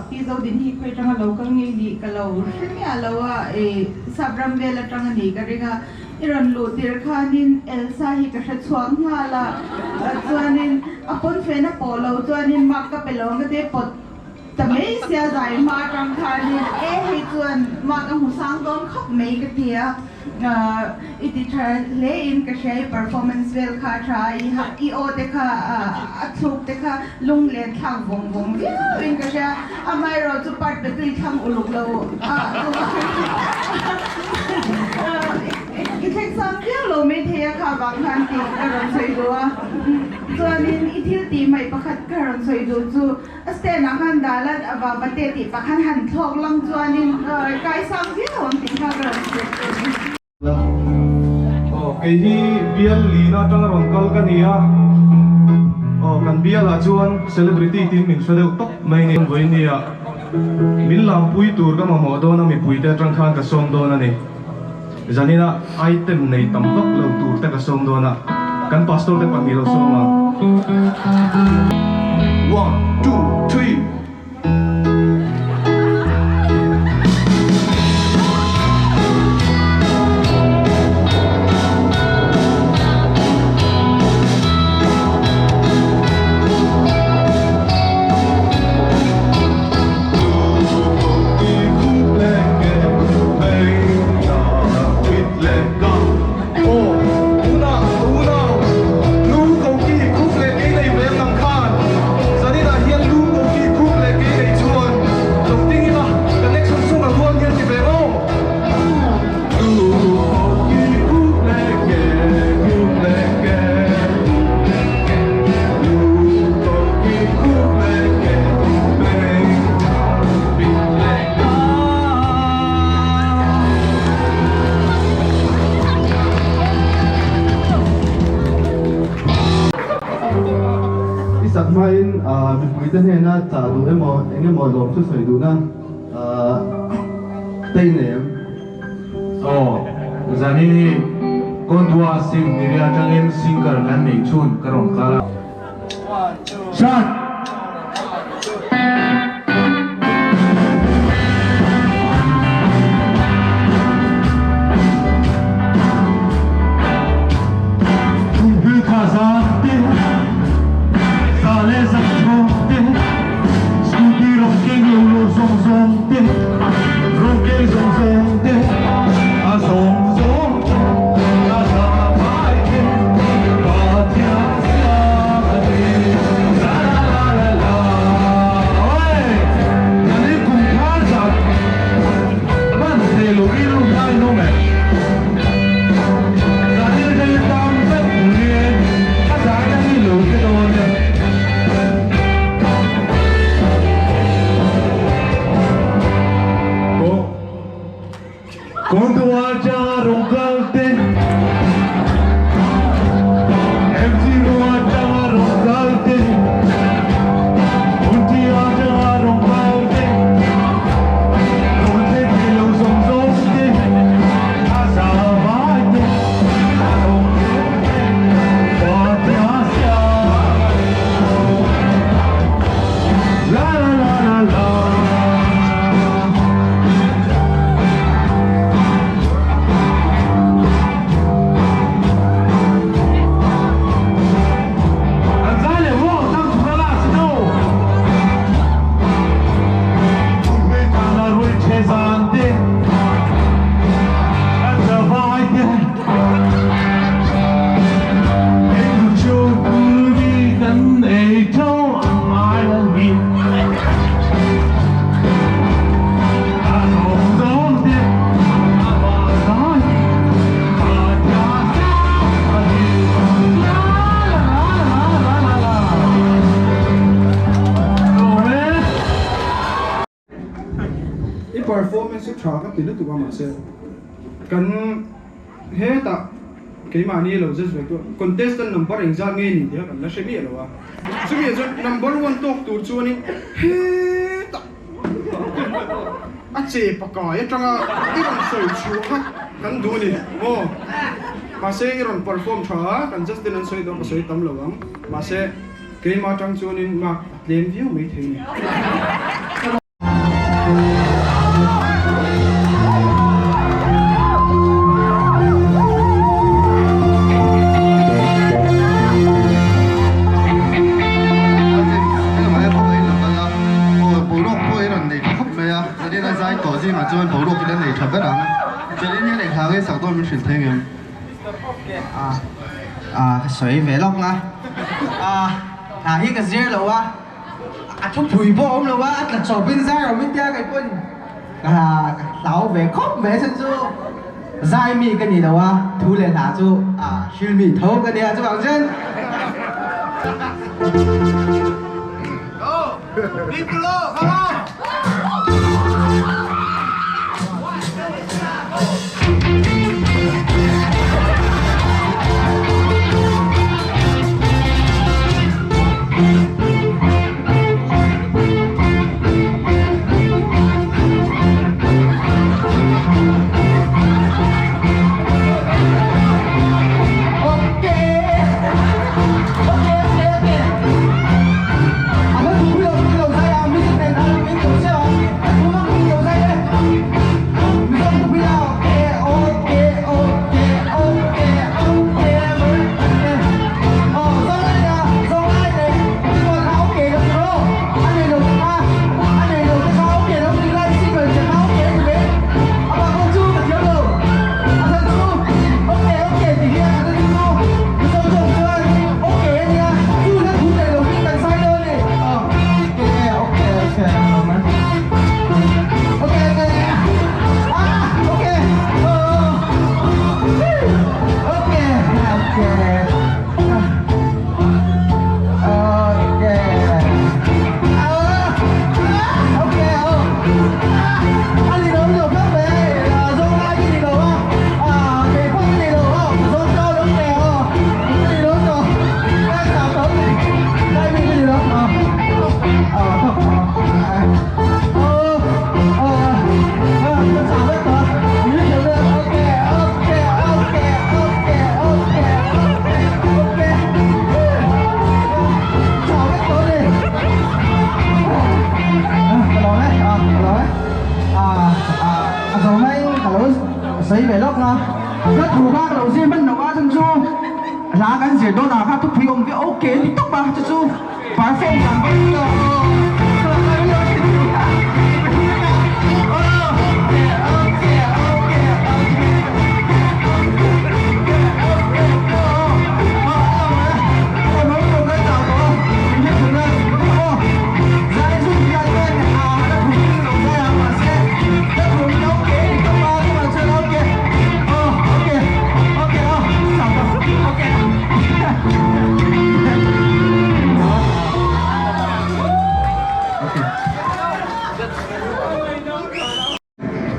Pi Zodin hi khawi atanga lo kal ngei nih ka lo hre miah lo a, i sap ram vel atang a nih ka ring a, i rawn luh tir khanin Elsa hi ka hre chhuak nghal a, chuanin a pawnfen a pawh lo chuanin mark ka pe lo ang ka ti a, pawt ta mai sia zai hma atang khanin e hei chuan mark a hmu sang dawn khawp mai ka ti a. I ti tha hle in ka hria i performance vel kha a tha a, i ha i aw te kha a thluk te kha lung len thlak vawng vawng viau in ka hria, amaherawh chu part pe tu i thlang uluk lo a i thleng sang viau lo maithei a kha vang khan tih ka rawn sawi duh a, chuanin i thil tih hmaih pakhat ka rawn sawi duh chu. A stand ah khan dal a va va te tih pah khan han thlawk lang chuanin kai sang viau ang tih kha ka rawn hriat tur a ni. Aw kei hi bial lina atanga rawn kal ka ni a, aw kan bialah chuan celebrity tin min hre deuh tawp mai ni. Vawinia min lampui tur ka mamawh dawn a mipuite atang khan ka sawm dawn a ni. Zanina item nei tam vak lo tur te ka sawm dawn a, kan pastor te pahnih lo sawm ang. One, two, three. I sak hmain mipuite hnena chah duh emaw eng emaw lawm chu sawi duhna tei nei em? Aw, zanin hi Kondua Sim Niri atangin singer kan neih chhun ka rawn kal a. Start! I performance hi tha ka ti lutuk a mahse kan hetah keimahni lo just ve tu contestant number engzat nge ni tih kha kan la hre miah lo a chumi ah chuan number one tawk tur chuanin hetah a che pakai atanga i rawn sawi chhuah kha kan duh a ni aw mahse i rawn perform tha a kan just ten an sawi dawn ka sawi tam lo ang mahse keimah atang chuanin mark a tlem viau maithei a ni. i la nei tha ber ang. Chelin hian eng hla nge sak dawn min hrilh thei ngem? Ah ah ka sawi ve lawk nga. Ah hla hi ka zir lo a, a thupui pawh a awm lo a, a tla chawp in zai rawh min tia kei pawn ka ka hlau ve khawp mai a chhan chu zai mi ka ni lo a, thu leh hla chu ah hril mi tho ka nia chuvang chuan.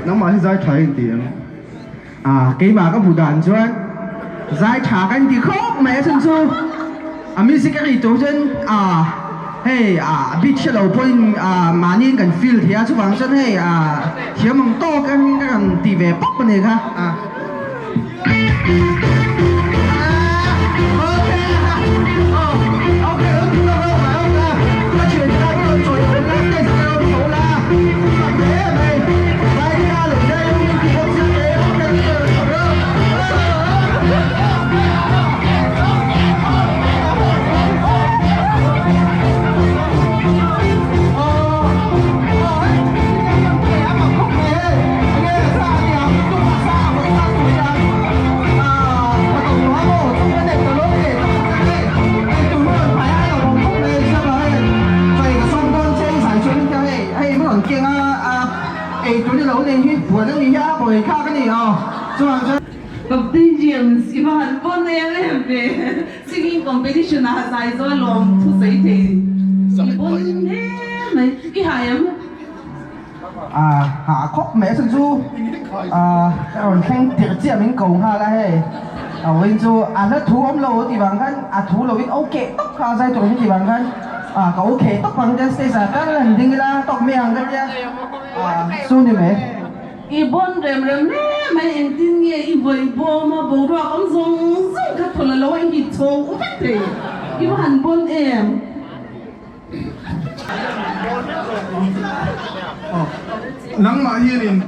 Nangmah hi zai tha i inti em? Ah, keimah ka hmuh dan chuan zai tha ka inti khawp mai a chhan chu a music a ri tur chuan ah hei ah beat hre lo pawhin ah mahniin kan feel thei a chuvang chuan hei ah thiam ang tawk ang ka rawn ti ve pawp a ni kha ah. Captain James i va han pawn em em ve singing competition ah zai zo a lawm thusawi thei i pawn hle mai i hai em? A hah khawp mai a chhan chu a rawn thleng tirh chiah min ko nghal a hei a vawiin chu a hla thu awm lo tih vang khan a thu lo in okay tawp kha a zai tur min tih vang khan ka okay tawp ang tia stage ah tal han ding ila tawk mai ang ka tia chu ni mai. I bawn rem rem hle mai engtin nge i vawi bawm a boruak awm zawng zawng kha thaw la lo a i hit chhawng vek thei i va han bawn em. Nangmah hianin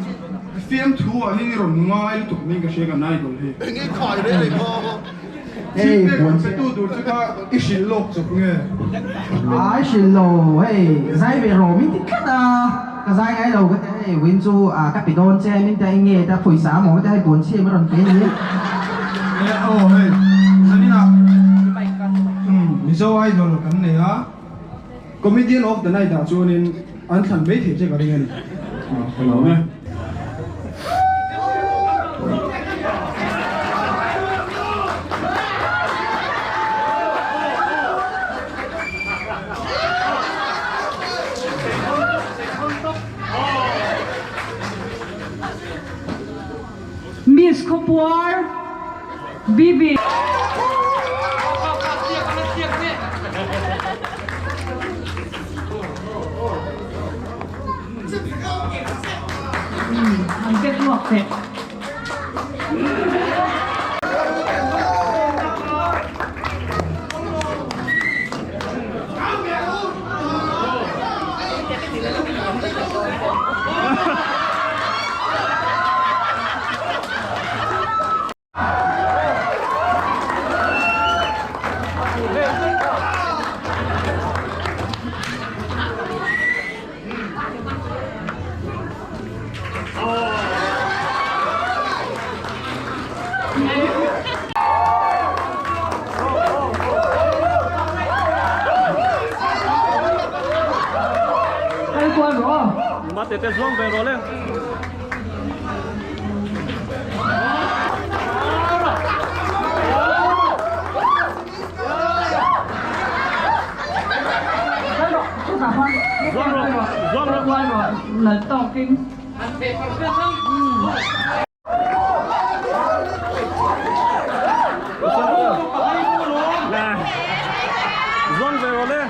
fiamthu ah hian i rawn ngai lutuk mai ka hria kan idol hi. Thil pek rawn pe tu tur chu kha i hrilh lawk chawp nge? Ai hrilh lo hei zai ve rawh min ti tlat a. ka zai ngai lo ka ti a, hei win chu ka pe dawn che min tia enge ta pawisa a maw ka tia hei buan chhiam a rawn pe ni. E aw hei zaninah Mizo Idol kan nei a, Comedian of the night ah chuanin an thlan mai thei che ka ring a ni. Ka lawm e. Miss Khawpuar Bibi. An tek luak teh. Kal kual rawh aw. Mate te zuang ve rawh le. Kal rawh, chutah khan Zuang rawh, zuang rawh. Kual rawh, lal tawkin. Zuang ve rawh le.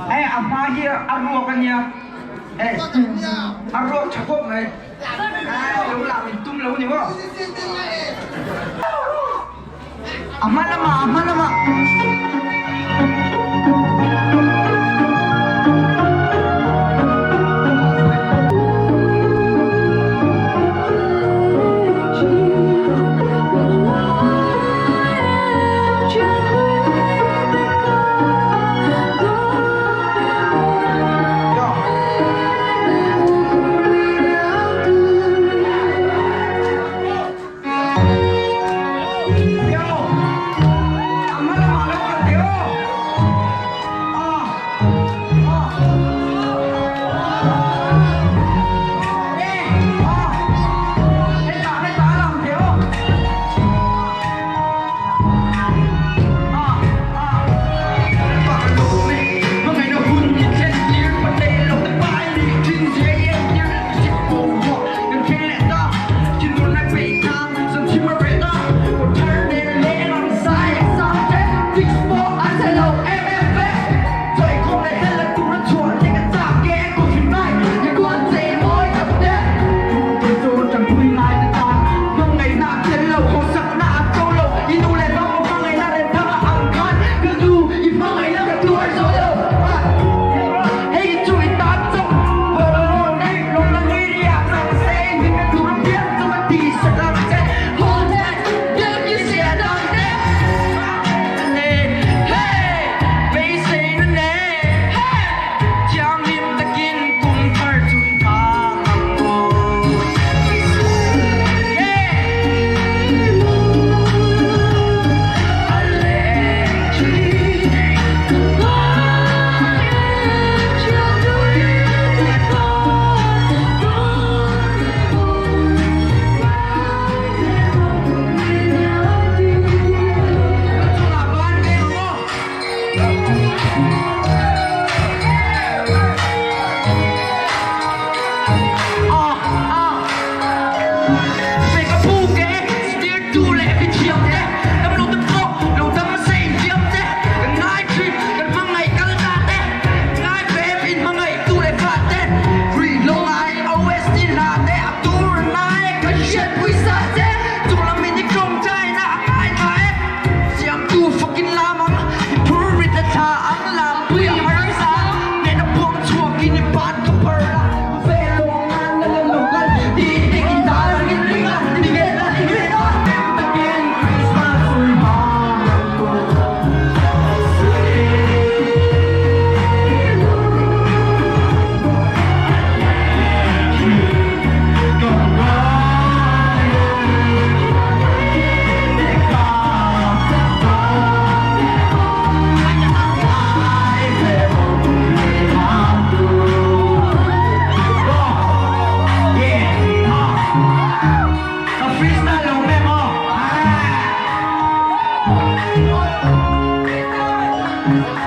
Hei a hma hi a ruak a nia hei a ruak tha khawp mai lo lak in tum lo ni maw a hma lamah a hma lamah.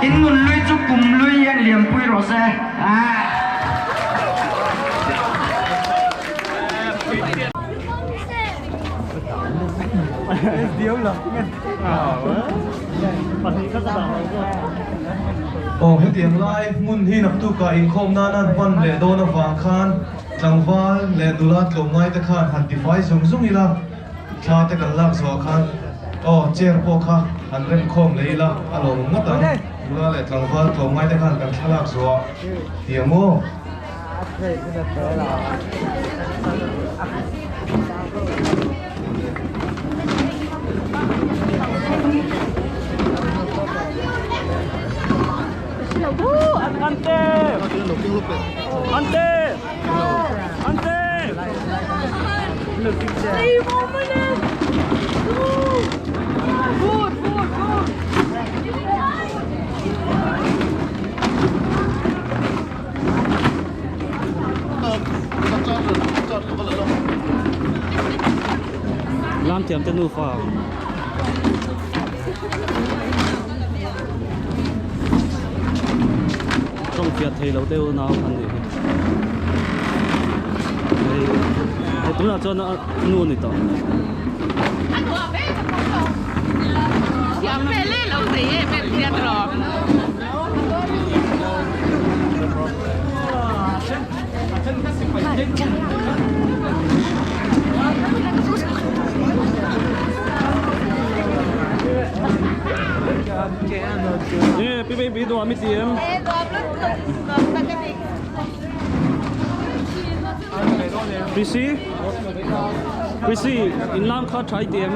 In nun lui chu kum lui hian liampui rawh se. Aw hetiang lai hmun hi naktukah inkhawm nana an hman leh dawn avang khan tlangval leh nula tlawmngai te khan han tifai zung zung ila, thla te kan lak zawh khan aw chair pawh kha han remkhawm leh ila a lawmawm ngawt ang. Nula leh tlangval tlawmngai te khan kan thla lak zawh tih ang aw. Lam thiam te nufa. Tawng fiah thei lo deuh nau an nih hi. Hei hei tunah chuan a nu a ni tawh. Nge pi baby nuam i ti em? Prissy? Prissy, in lam kha tha i ti em?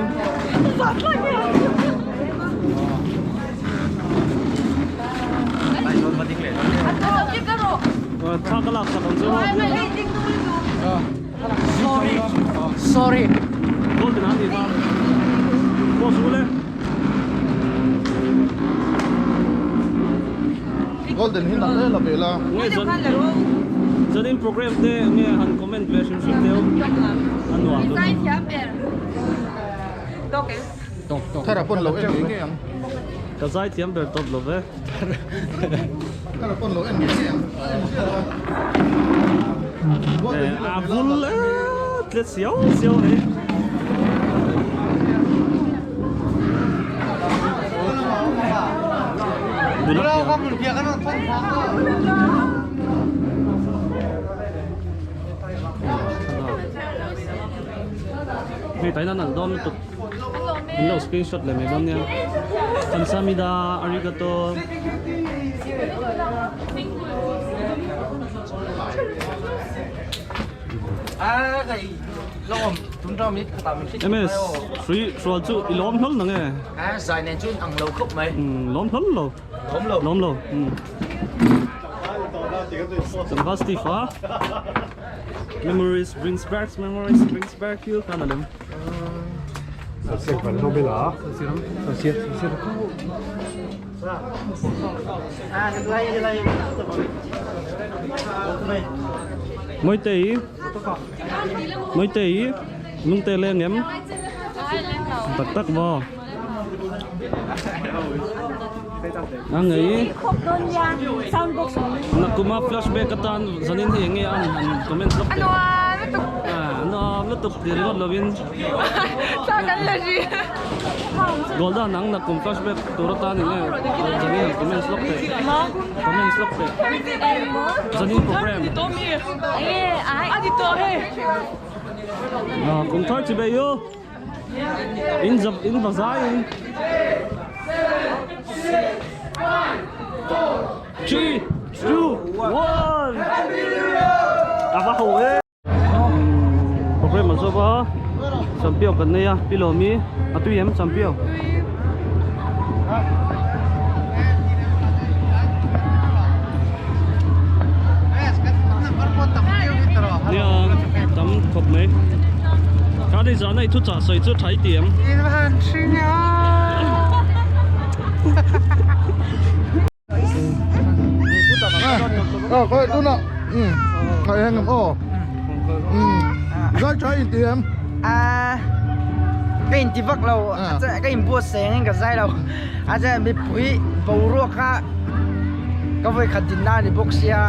Thla ka lak sak ang chu. Sorry. Sorry. Golden an ni kha. Boss ule. Golden hi nalh ela ve la. Nge zan zanin program te nge han comment ve hrim hrim deuh a nuam lutuk. Thara pawn lo en ngei ngei ang. Ka zaithiam ber tawp lo ve. Thara pawn lo en ngei ngei ang. A en ziah lo. Golden hi A vul tlet siau siau hei. Nula thiam. Hei taina nalh dawn lutuk. Min lo screenshot leh mai dawn nia. Kamsamida arigato. MS sui sual chu i lawm hlawl nang e. A zai nen chuan ang lo khawp mai. Lawm hlawl lo. Lawm lo. Lawm lo. Tlangval Steve a. Memories brings back memories brings back you khan a lem. Moitei Moitei lungte leng em tak tak maw a ngei nakuma flashback atan zanin hi enge an han comment lawk teh a nuam lutuk ti ringawt lovin Golda nang nakum flashback tur atan enge zanin han comment lawk teh comment lawk teh zanin program kum thar chi bei u. In zap in va zai in. 3 2 1 A va ho e. Program a zawp a champion kan nei a pi lawmi a tui em champion. Nia tam khawp mai. Kha ni zan a i thuchah sawi chu tha i ti em? Ờ, coi đúng rồi. Ừ. Thầy hẹn gặp ồ. Ừ. Ra trái thì em. À. Ka inti vak lo ka inbuatsaih angin ka zai lo a chuan mipui boruak kha ka vawi khat dinna a ni bawk sia.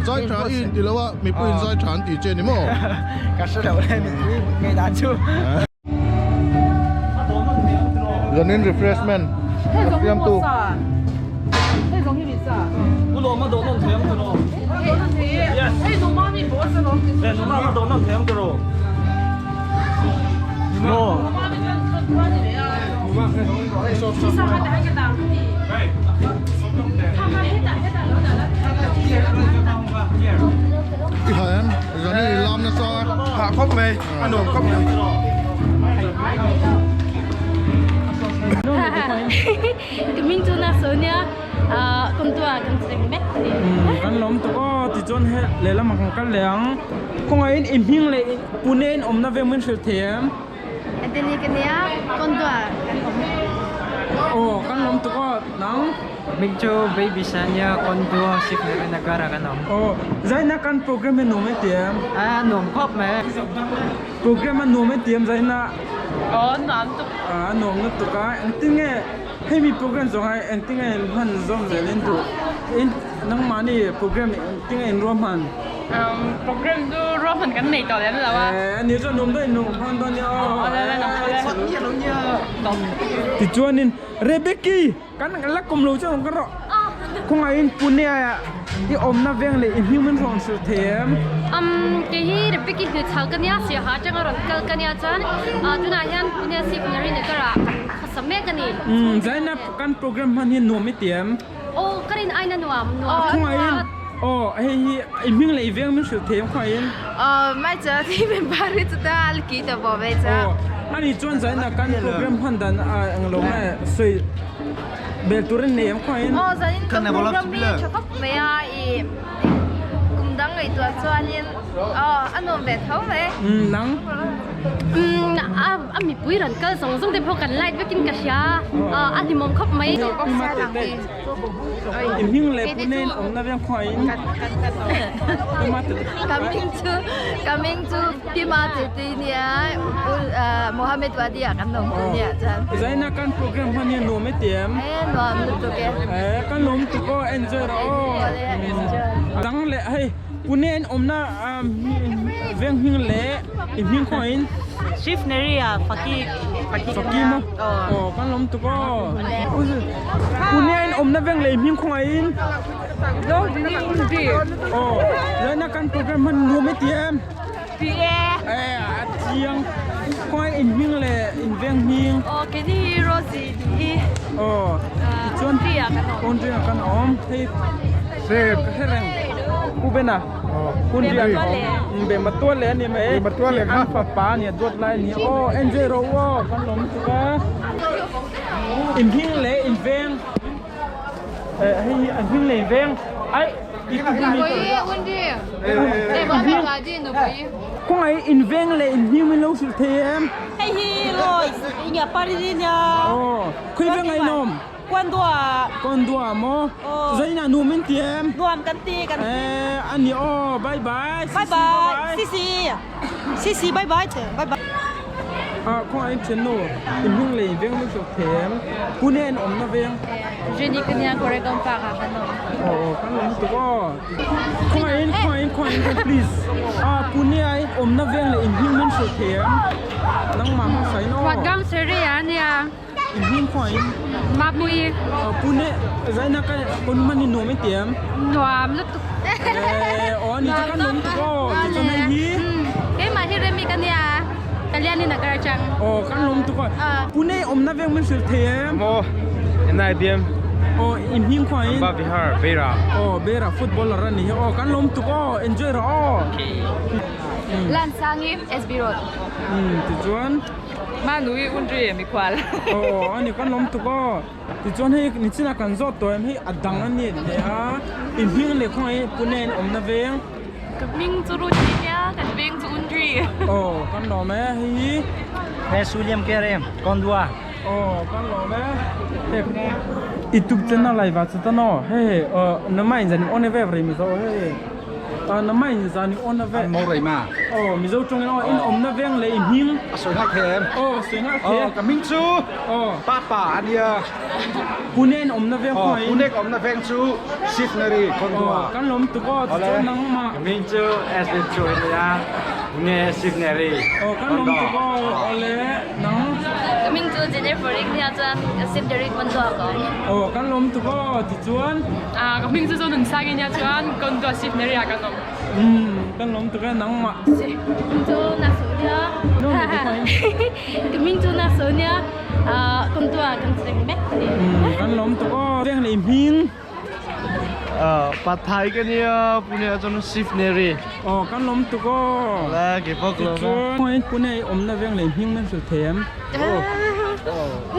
Zai tha i inti lo a mipui in zai tha an tih che ni maw? Ka hre lo le mipui ngaihdan chu. Zanin refreshment a siamtu. I ha em zanin i lam nasa hah khawp mai a nuam khawp mai. Min chu na Sonia kum tua kan cheng mek ni. Kan lawm tuk aw tichuan he lehlam ah kan kal leh ang. Khawngaih in i hming leh Pune in awmna veng min hrilh thei em? Anthony ka nia, Kondua kan awm. Aw kan lawm tuk aw nang. Hming chu Baby Sania Kondua Sikh Nagar ah kan awm. Aw zaina kan program hi nuam e ti em? A nuam khawp mai. Program a nuam e ti em zaina? Aw nuam tuk. A nuam lutuk a engtin nge hemi program zawng hi engtin nge hman zawm zel in duh in nangmahni program engtin nge in ruahman? Program chu ruahman kan nei tawh lem lo a. Eh ni chuan nuam dawn in nuam hman dawn nia aw. Tichuanin Rebecca kan la kum lo chuan awm ka rawh. Khawngaihin Pune ah i awmna veng leh i hming min rawn hrilh thei em? Umm kei hi Rebecca Hnuchhal ka nia, Siaha atanga rawn kal ka nia chuan tunah hian Pune Sipnari Nagar ah kan khawsa mek a ni. Umm Zainab kan program hman hi nuam i ti em? Aw ka rin aina nuam nuam. Khawngaihin aw hei hi i hming leh i veng min hrilh thei em khawngaihin? Aw mai chu thi min pari chu ta al ki ta bo ve cha. Aw ani chuan Zainab kan program hman dan a englo nge sawi Bel tur in nei em khawiin? Aw zanin ka program hi tha khawp mai a i kum dang ngaihtuah chuanin aw a nuam ve tho mai. Umm nang? Umm a mipui rawn kal zawng zawng te pawh kan light vekin ka hria a a hlimawm khawp mai. I hming leh pune in awmna veng khawiin? Ka hming chu ka hming chu Pima Tete nia Mohammed Wadi ah kan awm tu nia chuan. Zaina kan program hman hi nuam e ti em? E nuam lutuk e. E kan lawm tuk aw enjoy rawh aw. Dang leh hei Pune in awmna veng hming leh i hming khaw in. Chief Neria Faki Faki maw? Aw kan lawm tuk aw. Pune in awmna veng leh i hming khaw in. Aw Zaina kan program hman nuam e ti em? Ti e. Eh, a chiang. Khawngai in hming leh in veng hming. Aw, keini hi Rosie tih hi. Aw, tichuan Aundry ah kan awm. Aundry ah kan awm. Hei Sep ka hre reng. Pu Bena. Aundry ah kan awm. Be matual leh a ni mai. Be matual leh kha. Fapa a ni a duat lai a ni. Aw, enjoy rawh u aw, kan lawm tuk a. In hming leh in veng. Eh, hei hi an hming leh in veng. Ai, Khawngaih in veng leh in hming min lo hrilh thei em? Hei hi Lois inga Paris nia. Aw, khawi veng ah in awm? Kondua. Kondua maw? Zainah nuam in ti em? Nuam kan ti kan. Eh, a ni aw, bye bye. Bye bye. Sisi. Sisi bye bye che. Bye bye. Ah, khawngaih in thiannu, in hming leh in veng min hrilh thei em? Pune in awmna veng. Jenny ka nia Koregaon Park ah kan awm. Aw aw kan lawm tuk aw. Khawngaih in khawngaih in khawngaih in please. Ah Pune ah in awmna veng leh in hming min hrilh thei em? Nangmah hmasa in aw. Vadgaon Seri ah nia. In hming khawngaih in. Mapui. Aw Pune zaina ka pawn hman hi nuam i ti em? Nuam lutuk. Eh aw ani chu kan lawm tuk aw. Tichuan hei hi. Keimah hi Remi ka nia. Kalyani Nagar atang. Aw kan lawm tuk aw. Pune awmna veng min hrilh thei em? Maw NIBM. Aw in hming khuah in. Ba Bihar Bera. Aw Bera footballer a ni hi aw kan lawm tuk aw enjoy rawh aw. Lansangi SB Road. Tichuan. Manui Undri mikhual. Aw ani kan lawm tuk aw. Tichuan hei nichinah kan zawt tawh em hei a dang a ni leh a in hming leh khawngaih Pune in awmna veng. Ka hming chu Ruth nia kan veng chu Undri. Aw kan lawm e hei hi. He Suliam Kerem Kondua. Aw kan lawm e hei YouTube channel lai va chu ta no hei na mai zan on e ve ri mi zo hei. Na mai in zan i awn na ve. Mo rei ma. Oh, Mizo tawngin aw in awm na veng leh i hming. A sawi nghal thei em? Oh, sawi nghal thei e. Oh, ka hming chu Oh. Papa a nia. Pune in awm na veng Oh, khawngaih in. Pune ka awm na veng chu Sifneri Kondua. Oh, kan lawm tuk aw, tichuan nangmah. Ka hming chu Ashley Chu a nia. Pune Sifneri Oh, kan lawm tuk aw, awle nang. Ka hming chu Jennifer Ring nia chuan Sifneri Kondua ka awm. Oh, kan lawm tuk aw, tichuan. Ah, ka hming chu Zonun Sangi nia chuan Kondua Sifneri ah kan awm. Umm, kan lawm tuk e nangmah. Ka hming chu Nasonia. Ka hming chu Nasonia. Ah, Kondua kan cheng mek a ni. Umm, kan lawm tuk aw. Veng leh hming. Pathai ka nia Pune ah chuan Sifneri. Aw kan lawm tuk aw. La ke bawk lo va. Chuan Pune i awmna veng leh hming nan hrilh thei em?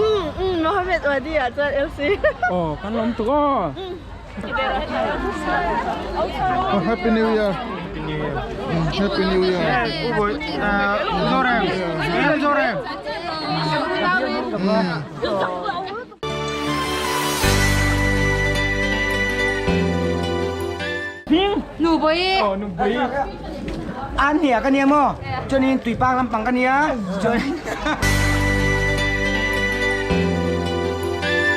Umm umm Mohammed Wadi ah chuan LC. Aw kan lawm tuk aw. Oh, Happy New Year. Happy New Year. Zorem. Zorem. Nu boi. Oh, nu boi. An nia ka nia maw? Chuanin tuipang lampang ka nia. Chuan.